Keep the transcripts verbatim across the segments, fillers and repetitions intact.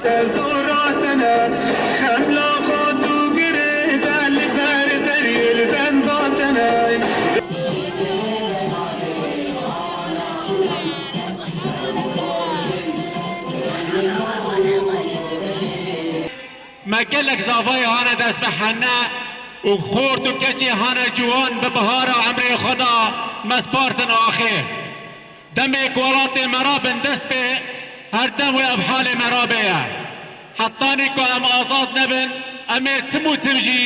Derdora tene, xemla xwe tu girêde, li ber deriyê li benda tene. Me gelek zavayê hane dest bi hene û xort û keçê hane ciwan bi bihara emrê xwe de me spartin axê. Demê ku welatê me ra bindest bê, her dem wê ev halê me ra bê ye. Hetanî ku em azad nebin, em ê tim û tim jî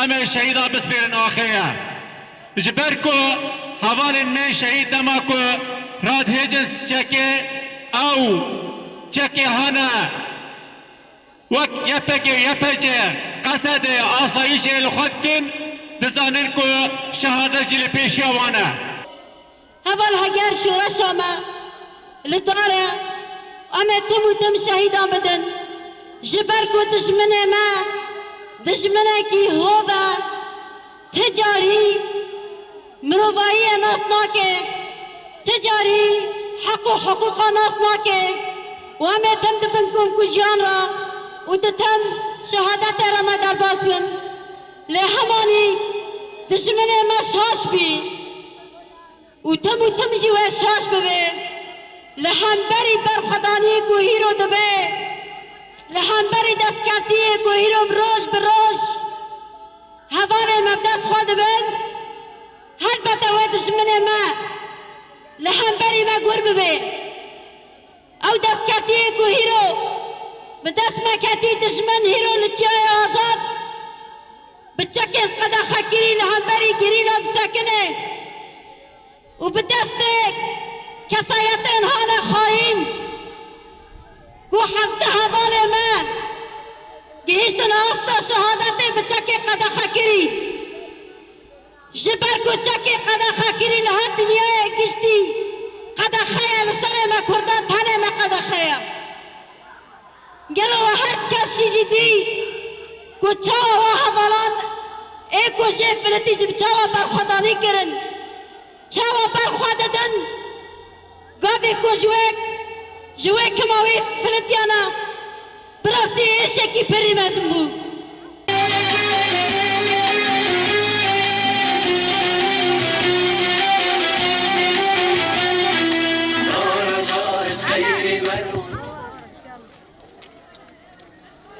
em ê şehîda bispêrin axê ye. Ji ber ku hevalên me şehîd dema ku radihêjin çekê ew çekê hane wek Y P G, Y P G, Qesedê asayîşê li xwe dikin, dizanin ku şehadet jî li pêşiya wan e. Heval heger şoreşa me li dar e, em ê tim û tim şehîdan bidin. Ji ber ku dijminê me dijminekî hov e, ti carî mirovahiyê nas nake, ti carî heq û hiqûqa nas nake û em ê tim di bin komkujiyan re û di tim şehadetê re me derbas bin. Lê hemanî dijminê me şaş bî. Û tim û tim jî wê şaş bibe. Li hemberî berxwedaniyê ku hîro dibe, li hemberî destkeftiyê ku hîro bi roj bi roj hevalên me bi dest xwe dibin, helbete wê dijminê me li hemberî me gur bibe. Ew destkeftiyê ku hîro bi dest me ketî, dijmin hîro li Çiyayê Azad bi çekên qedexekirî li hemberî gerîla disekine û bi destê kesayetên hane xayîn ku hevdeh hevalê me gihîştin asta şehadetê bi çekê qedexekirî. Ji ber ku çekê qedexekirî li her dinyayê giştî qedexe ye, li serê me Kurdan tenê ne qedexe ye. Gelo we her kes jî dî ku çawa we hevalan ê ku jê filitî ji bi çawa berxwedanî kirin, çawa berxwe didin, gavê ku ji wê, ji wê kima wê filitiyana, bi rastî êşekî pirî mezin bû.